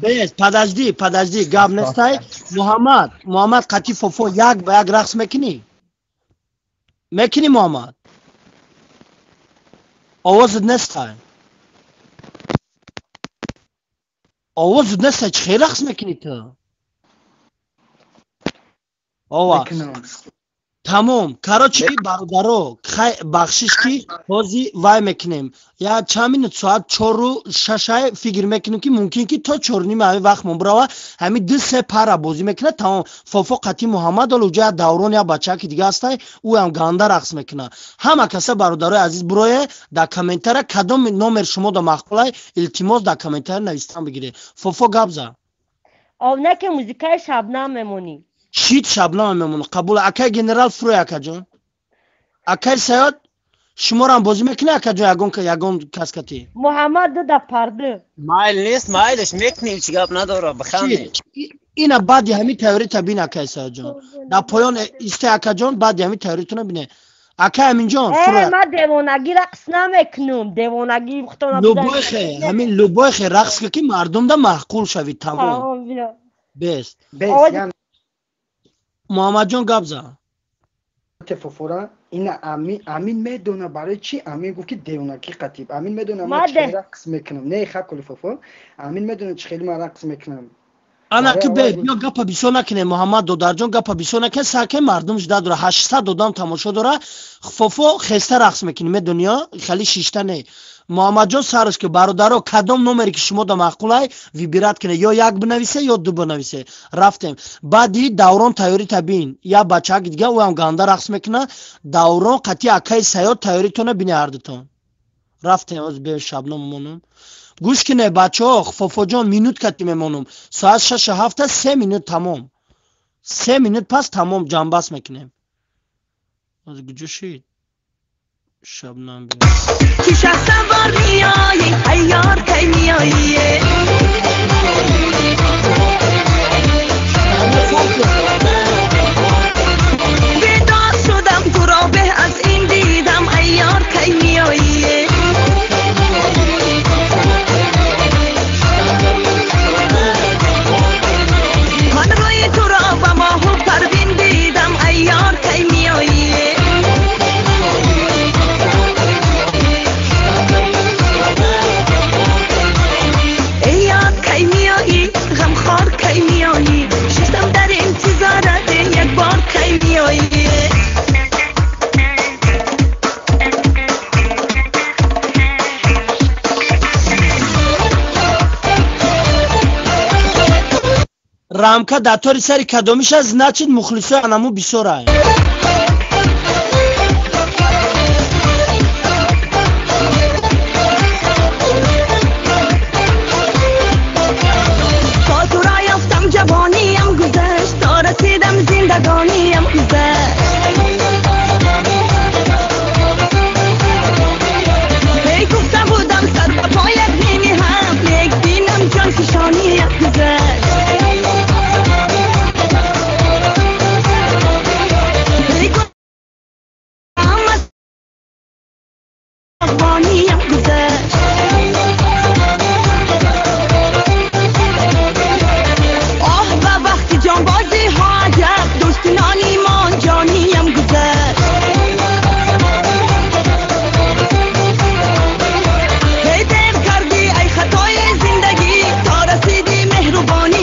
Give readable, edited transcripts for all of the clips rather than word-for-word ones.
Бес, подожди, подожди, гап нестай. Муҳаммад, Муҳаммад қати Фофо як ба як рақс мекунӣ? Мекунӣ, Муҳаммад? Овозат нестай. Овозат нестай, чӣ хел рақс мекунӣ ту? Ова. Тамом. Короче, бародаро, бахшиш ки ҳози вай мекунем. Я чанд минут, соат 4:06 фикр мекунем ки мумкин ки то 4:30 ҳамин вақт мон бирава, ҳамин 2-3 пара бозӣ мекунад, тамом. Фофо қати Муҳаммад ҳоло уҷа даврон я бачаки дига ҳастай, ӯам ганда рақс мекунад. Ҳама каса бародарои азиз бироя дар комментария кадом номер шумо да маъқулай, илтимос дар комментария навистан бигиред. Фофо гап зад. Овна ки музикаи Шабнам мемонӣ. Шит Шабнам мемонад. Қабул. Акай генерал фурӯй, акаҷон. Акай Саёд, шуморам бозӣ мекунӣ, акаҷон, ягон ягон каскати? Муҳаммад ду да парда. Майл нест, майлаш мекунем, чӣ гап надора, бихандем. Ина баъди ҳамин тайёрита бин, акай Саёдҷон. Дар поён исте, акаҷон, баъди ҳамин тайёритона бине. Акай Аминҷон, фурӯй. Ман девонагӣ рақс намекунам, девонагӣ худтона. Любой хе, ҳамин любой хе рақс ки мардумда маъқул шавид, тамом. Бест. Муҳаммадҷон гап зад. Фофора ина Амин медона барои чӣ Амин гуфт ки девонакӣ қатиб. Амин медона ман чӣ рақс мекунам. Не хаколи Фофо. Амин медона чӣ хеле ман рақс мекунам. Ана ки бе, биё гапа бисёр накунем, Муҳаммад додарҷон, гапа бисёр накунем, сар кунем, мардум жда дора, 800 одам тамошо дора. Фофо хеста рақс мекунӣ, медониё? Хеле шишта не. Муҳаммадҷон сарш ки бародаро, кадом номере ки шумо да маъқулай, выбирать кунед, ё як бинависе, ё ду бинависе. Рафтем. Баъди даврон тайёрита бин. Я бачаки дига, ӯам ганда рақс мекунад. Даврон қати акаи Саёд тайёритона бине ҳардутон. Рафтем, ҳозир бе Шабном монум. Гӯш кине бачаҳо, Фофоҷон минут кати мемонум. Соат 6:07, 3 минут тамом. 3 минут пас тамом ҷамъбаст мекунем. Ҳозир куҷо шид? Шабнам бин. Ки шахсавор меоӣ, ҳайёр кай меоӣ? Бедор шудам туро беҳ аз ин дидам, айёр кай меоӣ? Ман рӯи туро ба моҳу парвин дидам, айёр кай меоӣ? Эй ёр кай меоӣ, ғамхор кай меоӣ? Шиштам дар интизорат, як бор кай меоӣ? Рамка дар тори сари кадомиша, значит мухлисои анаму бисёрай. То туро ёфтам ҷавониям гузашт, то расидам зиндагониям гузашт. Эй гуфта будам сар ба поят мениҳам, лек бинам ҷонфишоният гузашт. Эй гуфтам аз боғбониям гузашт. Оҳ ба бахти ҷонбозиҳо аҷаб, дӯстинони мон ҷониям гузашт. Эй дер кардӣ, ай хатои зиндагӣ, то расидӣ меҳрубонӣ.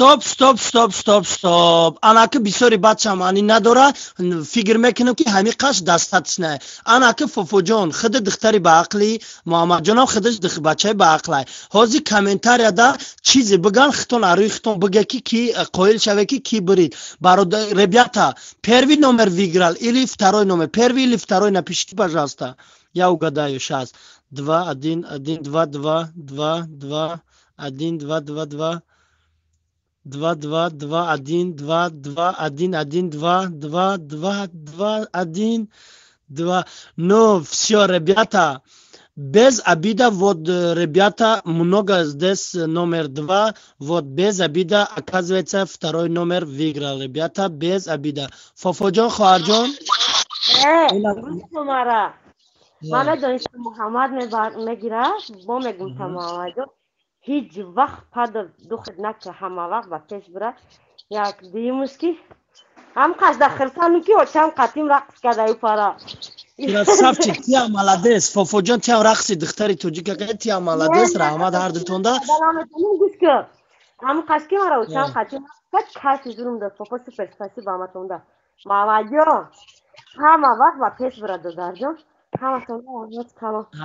Стоп, стоп, стоп, стоп, стоп. Анаки бисёри бача маънӣ надора. Фикр мекунам, ки ҳамин қаш достаточно. Анаки Фофоҷон, худи духтари баақлӣ, Муҳаммадҷонам худаш бачаи баақлай. Ҳозир комментарияда чизе биган, хитон арӯи хитон бига, ки ки қоил шаве, ки ки бирид. Бародар, ребята, первый номер выиграл или второй номер? Первый или второй, напишите, пожалуйста. Я угадаю сейчас. Два, один, один, два, два, два, два, один, два, два, два, два, два, два, один, два, два, один, один, два, два, два, два, один, два. Ну, все, ребята, без обида, вот, ребята, много здесь номер два, вот, без обида, оказывается, второй номер выиграл, ребята, без обида. Фофоҷон, хоҳарҷон. Мара. Ман медонистам, Муҳаммад мегира, бо мегум та Муҳаммадҷон ҳеҷ вақт пада духт нака, ҳама вақт ба пеш бира. Як дуюмуш, ки ҳам қашда хирсану, ки очам қатим рақс кардаю пара. Красавчик, тия молодец. Фофоҷон, тиям рақси духтари тоҷика кардӣ, тиям молодец, раҳмат ҳар дутонда. Гӯш ки, ҳам қаш ки мара очам қатим рақс кайфи зурум дод. Фофо, супер, спасибо ҳаматонда. Мамаҷон, ҳама вақт ба пеш бира, додарҷон.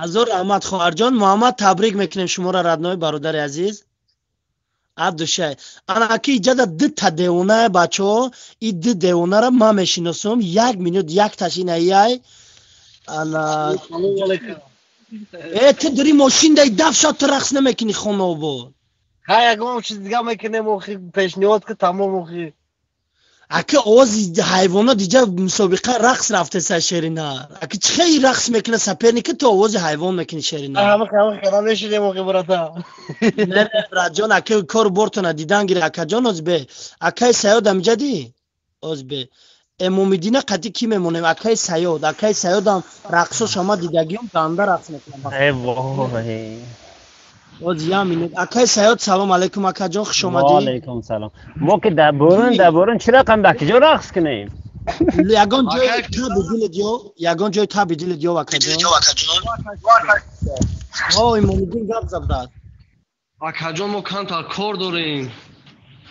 Ҳазор раҳмат, хоҳарҷон. Муҳаммад, табрик мекунем шуморо, родной, бародари азиз. Абдушай, анаки иҷада дута девона, бачаҳо, и ду девонара ман мешиносам. Як минут, якташ ина яй ана. Э, ту дури мошин дай даф шав, ту рақс намекунӣ, хонаобод. Ха, ягон чиз дига мекунем, охи, пешниҳод ки, тамом, охи. Аки, овози ҳайвонот диҷа, мусобиқа рақс рафтеса, шерина. Аки, чӣ хели рақс мекуна соперники, ту овози ҳайвон мекунӣ, шерина. Мешидем, охи, брата. Не, братҷон, аки, кору бортона дидан гири, акаҷон. Озбе акаи Саёд амиҷадӣ, озбе Эмомиддина қати кӣ мемонем? Акаи Саёд, акаи Саёдам рақсош ама дидагиём, ганда рақс мекунам. Оз як минут. Акаи Саёд, салом алейкум, акаҷон, хуш омадӣ. Алейкум салом. Мо ки дар бурун, дар бурун чӣ рақам, дар киҷо рақс кунем? Ягон ҷои таби дилат ё, ягон ҷои таби дилат ё, акаҷон. О, Имомиддин, гап за, брат. Акаҷон, мо камтар кор дорем.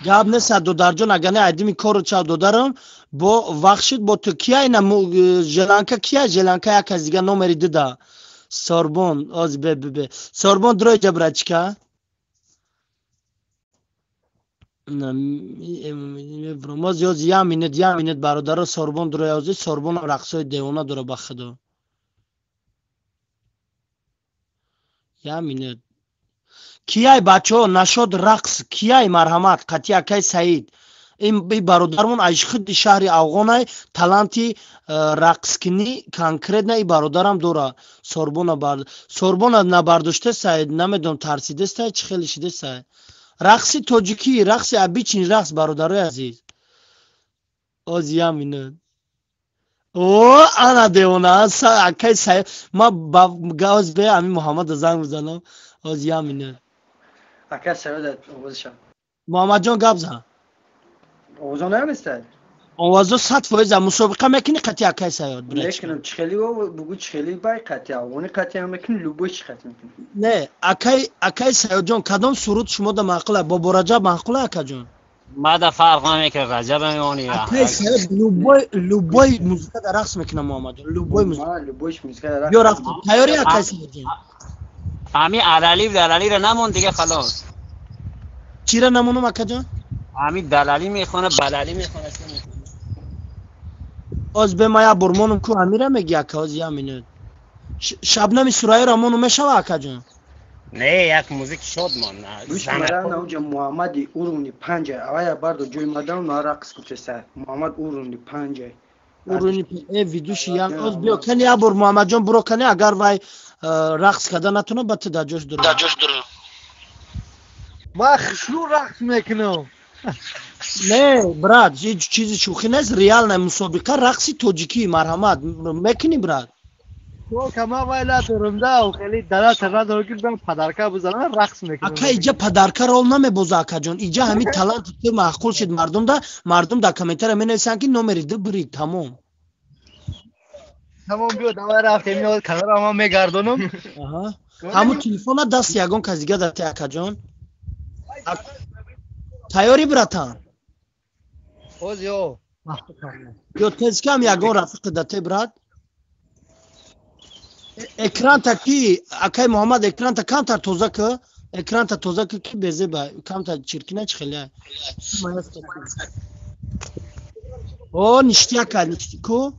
Гап нест, додарҷон, агар не айдими кору чав, додарам, бо вақт шуд, бо ту кия ина желанка кия, желанка як аз дига номери дуда. Сорбон, оз бе бе бе. Сорбон, дрои ҷа, братчика. Моз ёз, як минут, як минут, бародаро, Сорбон дрои ози, Сорбонам рақсои девона дора, ба худо. Як минут. Кияй, бачаҳо, нашод рақс, кияй, марҳамат, қати акай Саид. Ин бародармон аз худи шаҳри Афғонай, таланти рақскунӣ конкретно и бародарам дора. Сорбона бар Сорбона набардоште Саид, намедонам, тарсидестай, чӣ хеле шидестай. Рақси тоҷикӣ, рақси обычный рақс, бародарои азиз. Оз як минут. О, ана девона, акай Саид, ма оз бе ами Муҳаммада занг бизанам. Оз як минут. Акай Саид, овозшам. Муҳаммадҷон, гап зан. Овозо наместад? Овозо 100%. Мусобиқа мекунӣ қати акай Саёд? Мекунам, чӣ хели бугу, чӣ хели бай, қати афғони қати ҳам мекунӣ, любой чӣ қати мекунӣ. Не, акай Саёдҷон, кадом суруд шумода маъқула? Бобо Раҷаб маъқула, акаҷон? Мада фарқ намекунад, Раҷаб мемонӣ. Акай Саёд любой, любой музыка да рақс мекунам, Муҳаммадҷон, любой музыка. Любой музыка да рақс. Ё, рафтем, тайёрӣ, акай Саёдҷон? Ҳами алали далалиро намон, дига халос. Чира намонам, акаҷон? Ҳами далалӣ мехона, балалӣ мехона. Оз бе ма як бор монум ку, ҳамира меги, ака, оз як минут. Шабнами Сурайёро монум, мешава, акаҷон? Не, як музики шод мон. Гӯш, мара науҷа Муҳаммади уровни панҷа, авая бардо ҷои мадам на рақс гуфтеса. Муҳаммад уровни панҷа. Уровни э ведущий як оз биё кани, як бор, Муҳаммадҷон, буро кани, агар вай рақс карда натуна, ба ту дар ҷош дуро. Дар ҷош дуро. Ма хушрӯ рақс мекунам. Не, брат, ҳеҷ чизи шӯхӣ нест, реальная мусобиқа рақси тоҷикӣ, марҳамат, мекунӣ, брат? Кама вай надорам да, хеле дара надорам, ки бирам подарка бизанам, рақс мекунам. Ака, иҷа подарка рол намебоза, акаҷон, иҷа ҳамин таланти ту маъқул шуд мардумда, мардум дар комментария менависанд, ки номери ду бирид, тамом. Тамом, биё, давай, рафтем, каналро ман мегардонам. Ҳамун телефона даст ягон кас дига дати, акаҷон. Тайёрӣ, братан? Оз ё. Ё тезкам ягон рафиқи дате, брат. Экранта ки, акай Муҳаммад, экранта камтар тоза ки, экранта тоза ки, ки безеба, камтар чиркина чи хеле. О, ништяка, ку?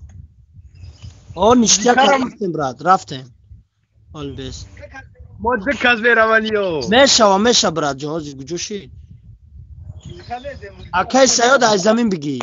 О, ништяка, рафтем, брат, рафтем. Ҳол бес. Мо ду кас меравани ё. Мешава, меша, брат ҷон, ҳозир куҷо шид? Акай Саёд, аз замин бигӣ.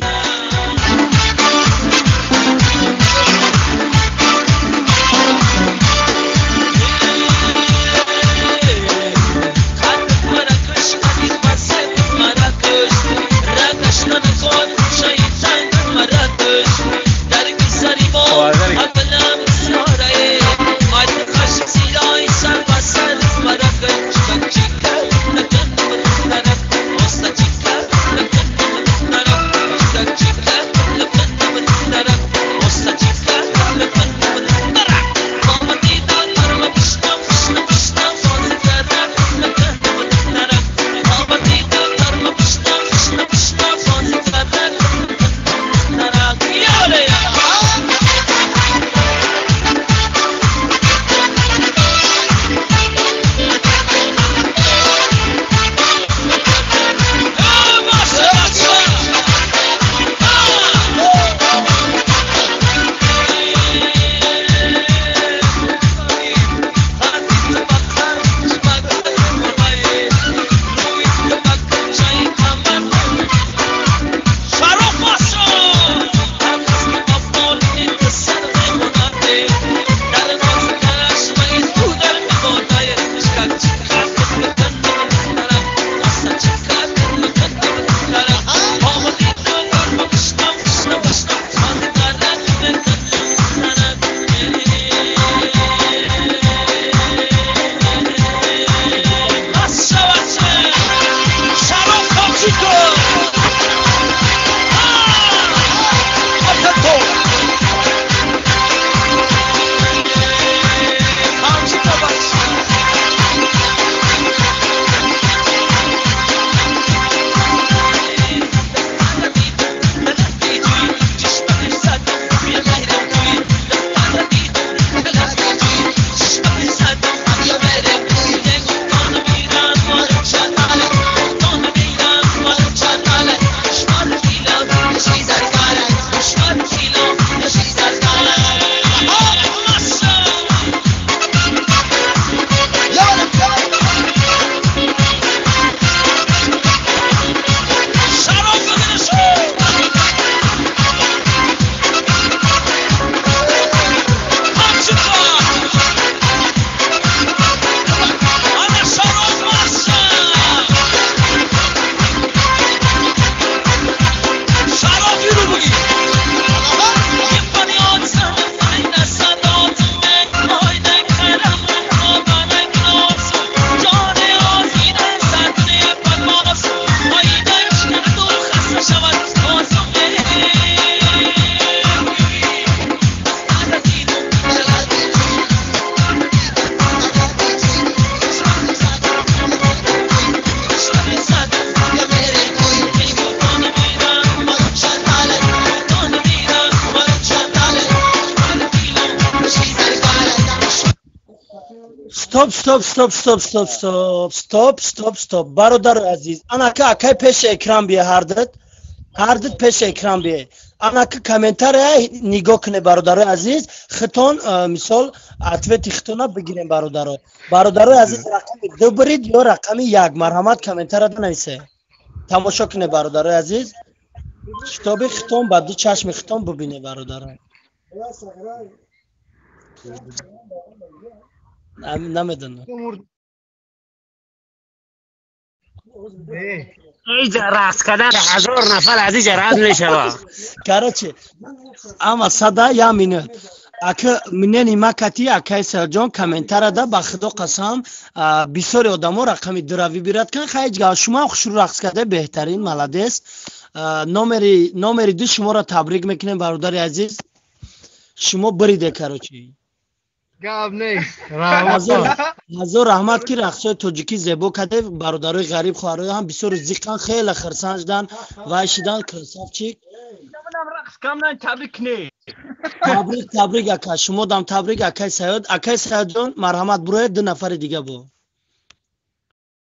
Стоп, стоп, стоп, стоп, стоп, стоп, стоп, стоп, стоп. Бародари азиз, анака акай пеши экран бия, ҳардат, ҳардат пеши экран бия. Анака комментария нигоҳ куне, бародарои азиз, хитон, мисол, ответи хитона бигирем, бародаро. Бародарои азиз, рақами ду бирид ё рақами як, марҳамат, комментария нависе. Тамошо куне, бародарои азиз, китоби хитон ба ду чашми хитон бибине, бародаро. Намедонам. Иҷа рақс кардан ҳазор нафар аз иҷа рад мешавад. Короче, ама сада я минут. Ака мнени макати, акай Сарҷон, комментарада ба худо қасам, бисёри одамо рақами дура выбирать кан. Хай, ҳеҷ гап, шумо хушрӯ рақс карда, беҳтарин, молодец. Номери ду шуморо табрик мекунем, бародари азиз. Шумо бириде, короче. Гап нест. Ҳазор раҳмат, ки рақсҳои тоҷикӣ зебо карде. Бародарои ғариб, хоҳарои ҳам бисёр зиқан, хеле хирсан шудан, вай шидан. Красавчик. Табрик не. Табрик, табрик, ака, шумодам табрик. Акай Саёд, акай Саёдҷон, марҳамат, буроед, ду нафари дига бо.